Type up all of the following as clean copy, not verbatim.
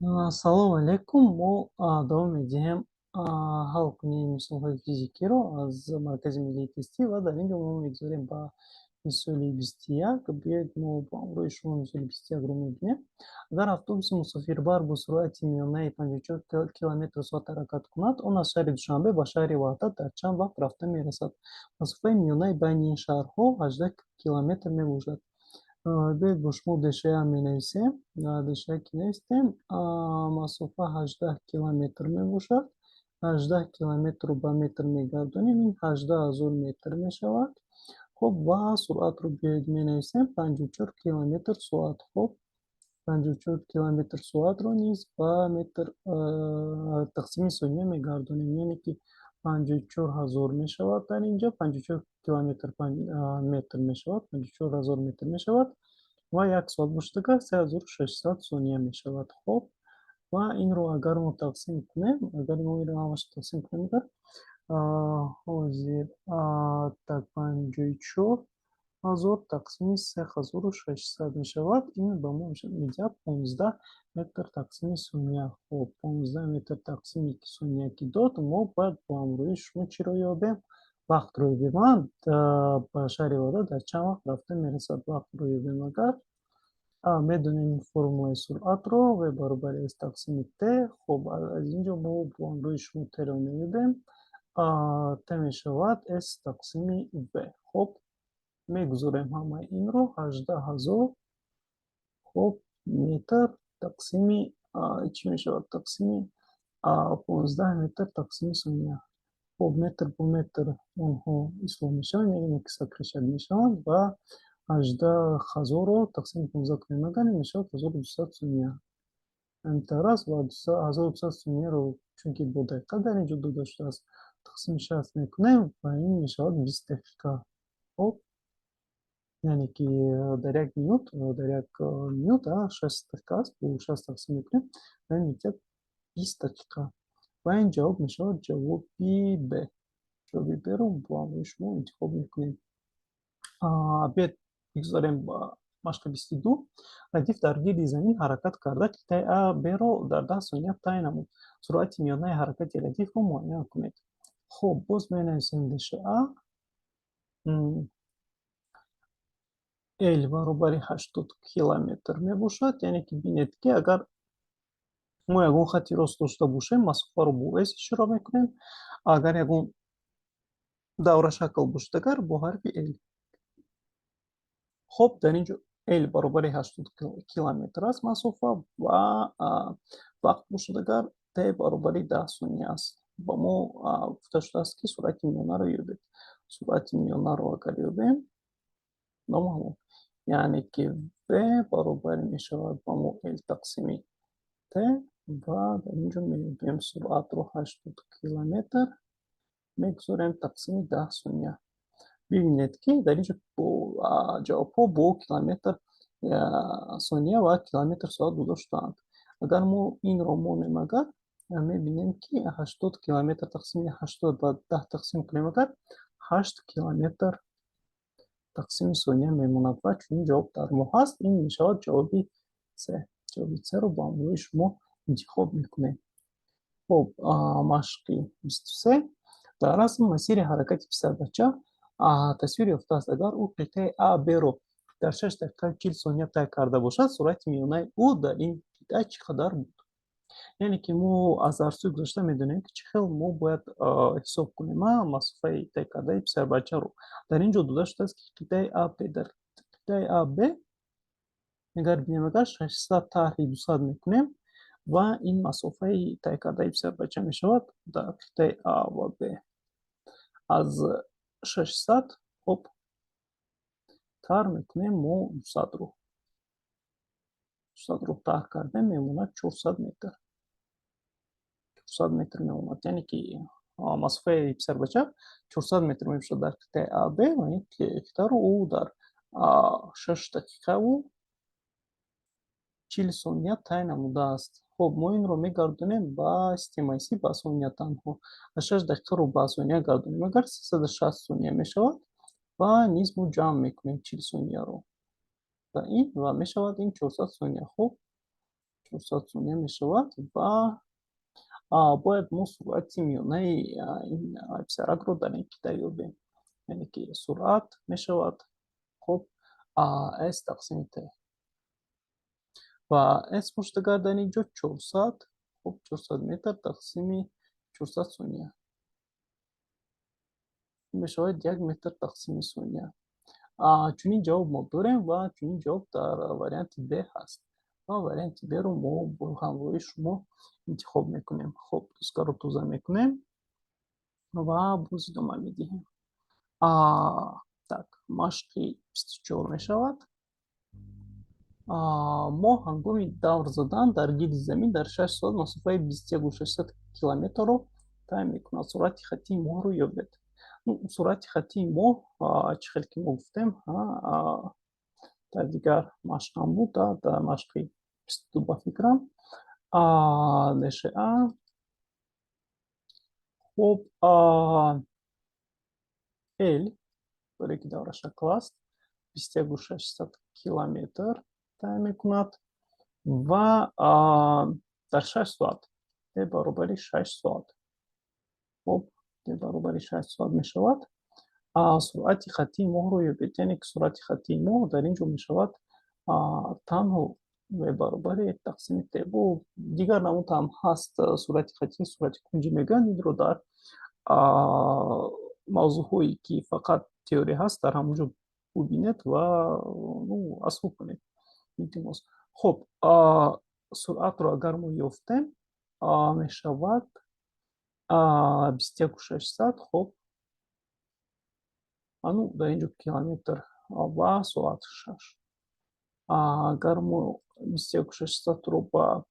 Салому алейкум. Мо давом медиҳем ҳалкунии мисолҳои физикиро аз Маркази миллии тестӣ ва дар ин ҷо мо мегузарем ба мисоли 21. Биёед, мо бо ҳамроҳи шумо мисоли 21-ро мебинем. Агар автобуси мусофирбар бо суръати миёнаи 54 километр соат ҳаракат кунад, он аз шаҳри Душанбе ба шаҳри Ваҳдат дар чанд вақт рафта мерасад? Масофаи миёнаи байни ин шаҳрҳо 18 километр мебошад. Биёед, бо шумо ДША менависем. ДША ки навистем, масофа 18 километр мебошад. 18 километрро ба метр мегардонем, ин 18 000 метр мешавад. Хуб, ва суръатро биёед менависем: 54 километр соат. Хуб, 54 километр соатро низ ба метр тақсими сония мегардонем, яъне ки 54 000 мешавад. Дар инҷо 54 километр метр мешавад, 54 000 метр мешавад ва як соат бошад агар, 3600 сония мешавад. Хуб, ва инро агар мо тақсим кунем, агар мо инро ҳамаша тақсим кунем агар, ҳозир так, 54 000 тақсими 3600 мешавад. Ин ба мо медиҳад 15 метр тақсими сония. Хуб, 15 метр тақсими сония ки дод, мо бояд бо ҳамроҳии шумо чиро ёбем? Вақтро ёбем. Ба шаҳри Ваҳдат дар чанд вақт рафта мерасад? Вақтро ёбем агар, медонем формулаи суръатро: в баробари с тақсими т. Хуб, аз ин ҷо мо бо ҳамроҳии шумо т-ро меёбем. Т мешавад с тақсими в. Хуб, мегузорем ҳамаи инро: 18 000, хуб, метр тақсими чӣ мешавад? Тақсими 15 метр тақсими сония. Хуб, метр бо метр онҳо ислоҳ мешаванд, яъне ки сокращать мешаванд, ва 18 000-ро тақсими 15 кунем агар, мешавад 1200 сония. Ҳамин аст. Ва 1200 сонияро, чунки бо дақиқа дар ин ҷо дода шудааст, тақсими 60 мекунем ва ин мешавад 20 дақиқа. Хуб, яъне ки дар як минут 60 дақиқа аст, бо 60 тақсим мекунем ва ин медиҳад 20 дақиқа. Ва ин ҷавоб мешавад ҷавоби Б. Ҷавоби Б-ро бо ҳамроҳи шумо интихоб мекунем. Биёед, бигзорем ба машқи 22. Радиф дар гирди замин ҳаракат карда, қитъаи А Б-ро дар 10 сония тай намуд. Суръати миёнаи ҳаракати радифро муайян кунед. Хуб, боз менависем ДША. Л баробари 80 километр мебошад, яъне ки бинед, ки агар мо ягон хати рост дошта бошем, масофаро бо с ишора мекунем, агар ягон даврашакл бошад агар, бо ҳарфи л. Хуб, дар ин ҷо л баробари 80 километр аст масофа ва вақт бошад агар, т баробари 10 сония аст. Ба мо гуфта шудааст, ки суръати миёнаро ёбед. Суръати миёнаро агар ёбем, номаълум, яъне ки в баробари мешавад ба мо л тақсими т. Ва дар ин ҷо меёбем суръатро: 80 километр мегузорем тақсими 10 сония. Бибинед, ки дар ин ҷо ҷавобҳо бо километр сония ва километр соат дода шудаанд. Агар мо инро монем агар, мебинем, ки 80 километр тақсими 80 ба 10 тақсим кунем агар, 8 километр тақсими сония мемонад ва чунин ҷавоб дар мо ҳаст. Ин мешавад ҷавоби С. Ҷавоби С-ро бо ҳамроҳи шумо интихоб мекунем. Хуб, машқи 23. Дар расм масири ҳаракати писарбача тасвир ёфтааст. Агар ӯ қитъаи А Б-ро дар 6 дақиқаю 40 сония тай карда бошад, суръати миёнаи ӯ дар ин қитъа чӣ қадар буд? Яъне ки мо аз дарсҳои гузашта медонем, ки чӣ хел мо бояд ҳисоб кунем масофаи тай кардаи писарбачаро. Дар ин ҷо дода шудааст, ки қитъаи АБ, дар қитъаи АБ агар бинем агар, 600 тарҳи 200 мекунем ва ин масофаи тай кардаи писарбача мешавад дар қитъаи А ва Б. Аз 600, хуб, тарҳ мекунем мо 200-ро. 200-ро тарҳ кардем, мемонад 400 метр. 400 метр мемонад, яъне ки масофаи писарбача 400 метр мебошад дар қитъаи АБ ва ин қитъаро ӯ дар 6 дақиқаву 40 сония тай намудааст. Хуб, мо инро мегардонем ба системаи СИ, ба сония танҳо. 6 дақиқаро ба сония гардонем агар, 360 сония мешавад ва низ мо ҷамъ мекунем 40 сонияро ба ин ва мешавад ин 400 сония. Хуб. 400 сония мешавад ва бояд мо суръати миёнаи ин писаракро дар ин қитъа ёбем. Яъне ки суръат мешавад, хуб, с тақсими т. Ва с бошад агар дар ин ҷо 400, хуб, 400 метр тақсими 400 сония мешавад 1 метр тақсими сония. Чунин ҷавоб мо дорем ва чунин ҷавоб дар варианти Б ҳаст. Ва варианти Б-ро мо бо ҳамроҳи шумо интихоб мекунем. Хуб, доскаро тоза мекунем ва боз идома медиҳем. Так, машқи 24 мешавад. Моҳ ҳангоми давр задан дар гирди замин дар 6 соат масофаи 21,6 километрро тай мекунад. Суръати хаттии моҳро ёбед. Ну, суръати хаттии моҳ, чӣ хел ки мо гуфтем, дар дигар машқам буд, дар машқи 22 ба фикрам, ДША. Хуб, Л барое ки даврашакл аст, 21,6 километр тай мекунад ва дар 6 соат, т баробари 6 соат. Хуб, т баробари 6 соат мешавад. Суръати хаттии моҳро ёбед. Яъне ки суръати хаттии моҳ дар ин ҷо мешавад танҳо в баробари тақсими т. Бо дигар намуд ҳам ҳаст суръати хаттӣ, суръати кунҷӣ мегӯянд. Инро дар мавзӯъҳое, ки фақат теория ҳаст, дар ҳамон ҷо бубинед ва, ну, аз худ кунед, илтимос. Хуб, суръатро агар мо ёфтем, мешавад 21,600, хуб, ну, дар ин ҷо километр ва соат 6. Агар мо 21,600-ро ба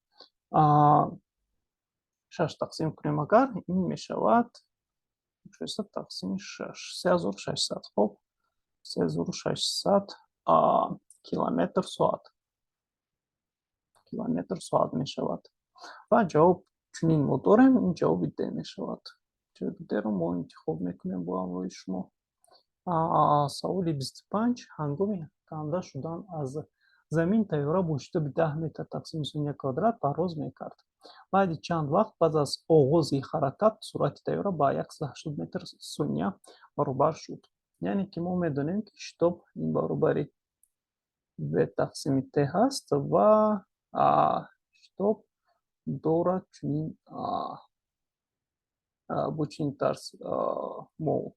6 тақсим кунем агар, ин мешавад 600 тақсими 6, 3600. Хуб, 3600 километр соат, километр соат мешавад. Ва ҷавоб чунин мо дорем, ин ҷавоби Д мешавад. Ҷавоби Д-ро мо интихоб мекунем бо ҳамроҳи шумо. Саволи 25. Ҳангоми канда шудан аз замин тайёра бо шитоби 10 метр тақсими сония квадрат парвоз мекард. Баъди чанд вақт пас аз оғози ҳаракат суръати тайёра ба 180 метр сония баробар шуд. Яъне ки мо медонем, ки шитоб ин баробари в тақсими т ҳаст ва шитоб дорад чунин, бо чунин тарз мо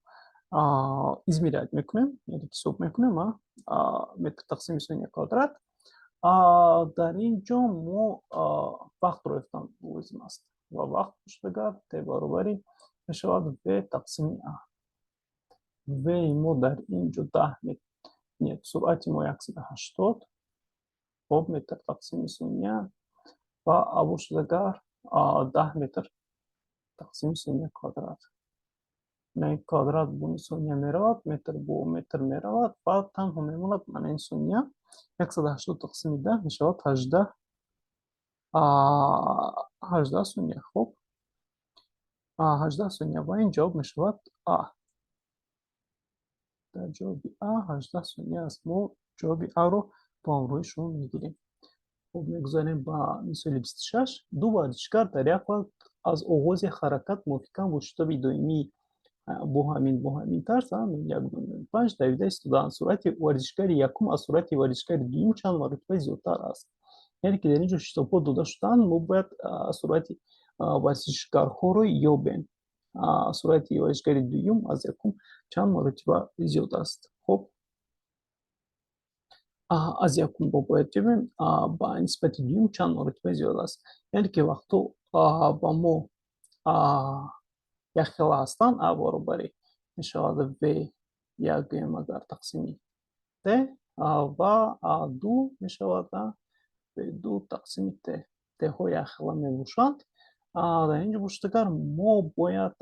измерять мекунем, яъне ҳисоб мекунем, метр тақсими сония квадрат. Дар ин ҷо мо вақтро ёфтан лозим аст ва вақт бошад агар, т баробари мешавад в тақсими а. В мо дар ин ҷо 10, нет, суръати мо 180, хоб, метр тақсими сония ва а бошад агар 10 метр тақсими сония квадрат. Квадрат бо сония меравад, метр бо метр меравад ва танҳо мемонад мана ин сония. 180 тақсими 10 мешавад 18, 18 сония. Хуб, 18 сония ва ин ҷавоб мешавад А. Дар ҷавоби А 18 сония аст. Мо ҷавоби Аро бо ҳамроҳи шумо мегирем. Хуб, мегузарем ба мисоли 26. Ду варзишгар дар як вақт аз оғози ҳаракат мувофиқан бо шитоби доимӣ бо ҳамин тарз 1,5 давида истодаанд. Суръати варзишгари якум аз суръати варзишгари дуюм чанд маротиба зиёдтар аст? Яъне ки дар ин ҷо шитобҳо дода шудаанд, мо бояд суръати варзишгарҳоро ёбем. Суръати варзишгари дуюм аз якум чанд маротиба зиёд аст? Хуб, аз якумро бояд ёбем, ба нисбати дуюм чанд маротиба зиёд аст. Яъне ки вақтҳо ба мо якхела ҳастанд, а баробари мешавад в як гӯем агар тақсими т ва а ду мешавад в ду тақсими т. Тҳо якхела мебошанд. Дар ин ҷо бошад агар, мо бояд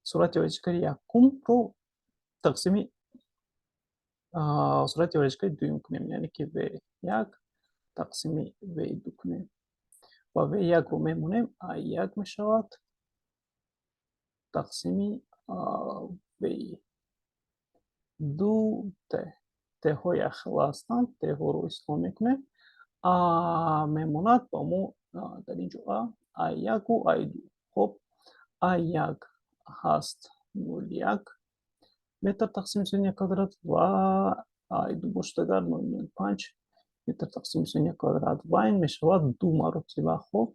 суръати варзишгари якумро тақсими суръати варзишгари дуюм кунем, яъне ки в як тақсими в ду кунем ва в якро мемонем, а як мешавад тақсими в ду т. Тҳо якхела ҳастанд, тҳоро ислоҳ мекунем. Мемонад ба мо дар ин ҷо А1-у А2. Хоб, А1 ҳаст 0,1 метр тақсими сония квадрат ва А2 бошад агар 0,05 метр тақсими сония квадрат ва ин мешавад ду маротиба. Хоб,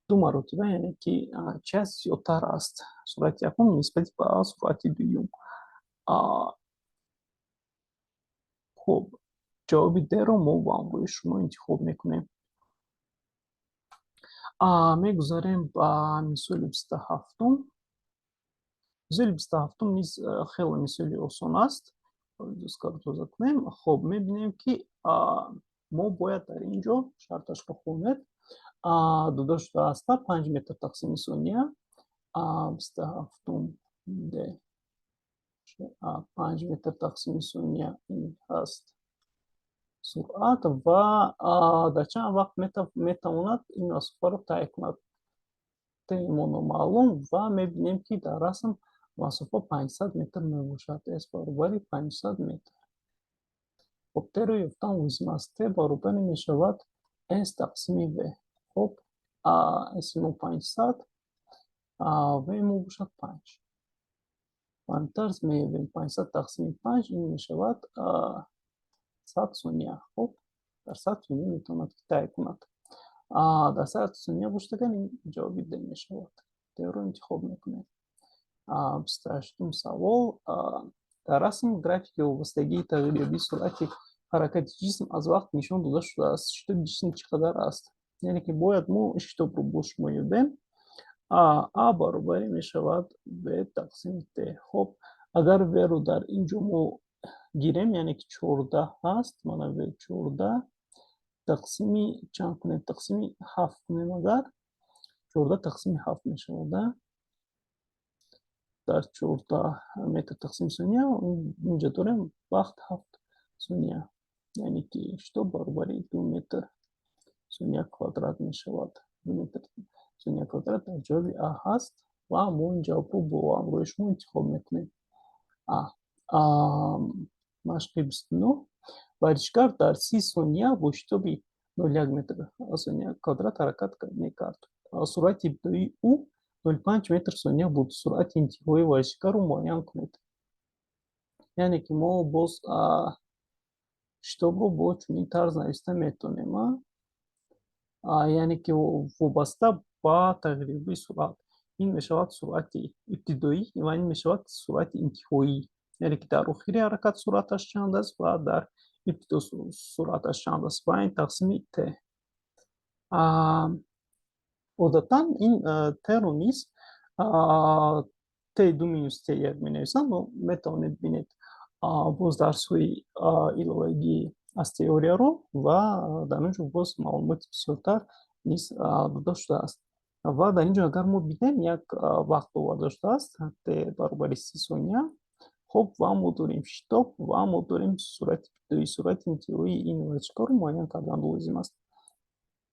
ду маротиба, яъне ки час зиёдтар аст суръати якум нисбати ба суръати дуюм. Хуб, ҷавоби Д-ро мо бо ҳамроҳи шумо интихоб мекунем. Мегузарем ба мисоли 27-ум. Мисоли 27-ум низ хеле мисоли осон аст. Доскаро тоза кунем. Хоб, мебинем, ки мо бояд дар ин ҷо шарташро хонед. Дода шудааст 5 метр тақсими сония, 27-ум Д, 5 метр тақсими сония ин ҳаст суръат ва дар чанд вақт метавонад ин масофаро тай кунад. Т мо номаълум ва мебинем, ки дар расм масофа 500 метр мебошад. С баробари 500 метр. Хоб, Т-ро ёфтан лозим аст. Т баробари мешавад С тақсими В. Хоб, С мо 500, В мо бошад 5. Ба ҳамин тарз меёбем: 500 тақсими 5, ин мешавад 100 сония. Хоб, дар 100 сония метавонад ки тай кунад. Дар 100 сония бошад агар, ин ҷавоби Д мешавад. Д-ро интихоб мекунем. 28-ум савол. Дар расм графики вобастагии тағйирёбии суръати ҳаракати ҷисм аз вақт нишон дода шудааст. Шитоби ҷисм чӣ қадар аст? Яъне ки бояд мо шитобро бо шумо ёбем. А баробари мешавад В тақсими Т. Хоб, агар В-ро дар ин ҷо мо гирем, яъне ки 14 ҳаст, мана В 14, тақсими чанд кунем? Тақсими ҳафт кунем агар, 14 тақсими ҳафт мешавад дар 14 метр тақсими сония. Инҷа дорем вақт 7 сония, яъне ки шитоб баробари 2 метр сония квадрат мешавад. 2 метр сония квадрат дар ҷавоби А ҳаст ва мо ин ҷавобро бо ҳамроҳи шумо интихоб мекунем. А машқи 29. Варзишгар дар 30 сония бо шитоби 0,1 метр сония квадрат ҳаракат мекард. Суръати ибтидоии ӯ 0,5 метр сония буд. Суръати интиҳоии варзишгарро муайян кунед. Яъне ки мо боз шитобро бо чунин тарз нависта метавонем, яъне ки вобаста ба тағйирёбии суръат. Ин мешавад суръати ибтидоӣ ва ин мешавад суръати интиҳоӣ, яъне ки дар охири ҳаракат суръаташ чанд аст ва дар ибтидо суръаташ чанд аст, ва ин тақсими т. Одатан ин т-ро низ т2 минус т1 менависанд, но метавонед бинед боз дарсҳои иловагӣ аз теорияро ва дар он ҷо боз маълумоти бисёртар низ дода шудааст. Ва дар ин ҷо агар мо бинем, як вақт оварда шудааст, т баробари 30 сония. Хоб, ва мо дорем шитоб ва мо дорем суръати ибтидоӣ. Суръати интиҳоии ин варзишкорро муайян кардан лозим аст.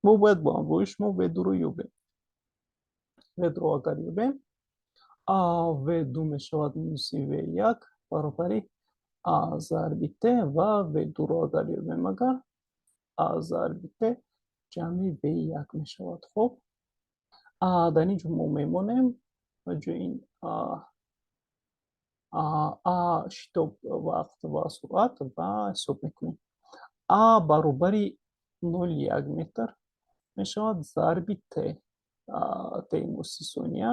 Мо бояд бо ҳамроҳи шумо В2-ро ёбем. В2-ро агар ёбем, В2 мешавад минуси В1 баробари А зарби Т ва В2-ро агар ёбем агар, А зарби Т ҷамъи В1 мешавад. Хоб, дар ин ҷо мо мемонем ба ҷои ин А, шитоб, вақт ва суръат ва ҳисоб мекунем. А баробари 0,1 метр мешавад зарби Т, Т мо 30 сония,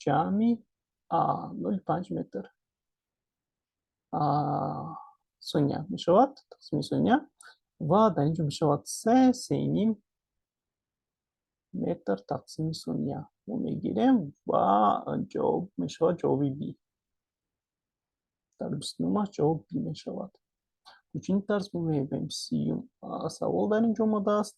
ҷамъи 0,5 метр сония мешавад, тақсими сония, ва дар ин ҷо мешавад се, 3,5 метр тақсими сония мо мегирем ва ҷавоб мешавад ҷавоби Би. Дар 29-аш ҷавоб Би мешавад. Чунин тарз мо меёбем. 30-юм савол дар ин ҷо омадааст.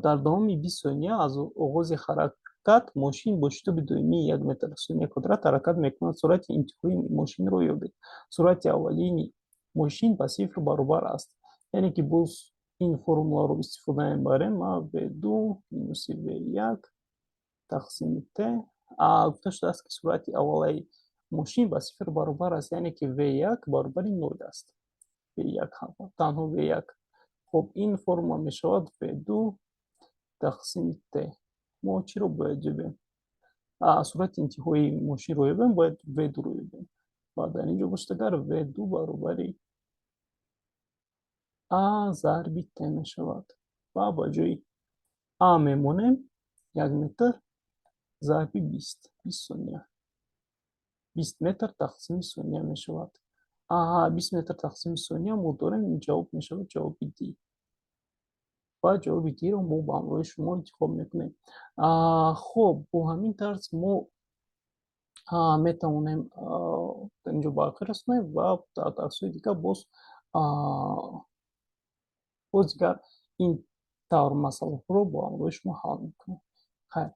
Дар давоми 20 сония аз оғози ҳаракат мошин бо шитоби доимии 1 метр сония квадрат ҳаракат мекунад. Суръати интиҳоии мошинро ёбед. Суръати аввалини мошин ба сифр баробар аст. Яъне ки боз ин формуларо истифода мебарем: В2 минуси В1 тақсими Т. Гуфта шудааст, ки суръати аввалаи мошин ба сифр баробар аст, яъне ки В1 баробари нол аст. В1, танҳо В1. Хуб, ин формула мешавад V2 тақсими T. Мо чиро бояд ёбем? Суръати интиҳоии мошинро ёбем, бояд V2-ро ёбем. Ва дар ин ҷо бошад, агар V2 баробари А зарби Т мешавад ва ба ҷои А мемонем 1 метр зарби 20, 20 сония, 20 метр тақсими сония мешавад. 20 метр тақсими сония мо дорем. Ин ҷавоб мешавад ҷавоби Д ва ҷавоби Д-ро мо ба ҳамроҳи шумо интихоб мекунем. Хуб, бо ҳамин тарз мо метавонем дар инҷо ба охир расонем ва дар дарсҳои дигар боз дигар ин тавр масъалаҳоро бо ҳамроҳи шумо ҳал мекунем. Хайр.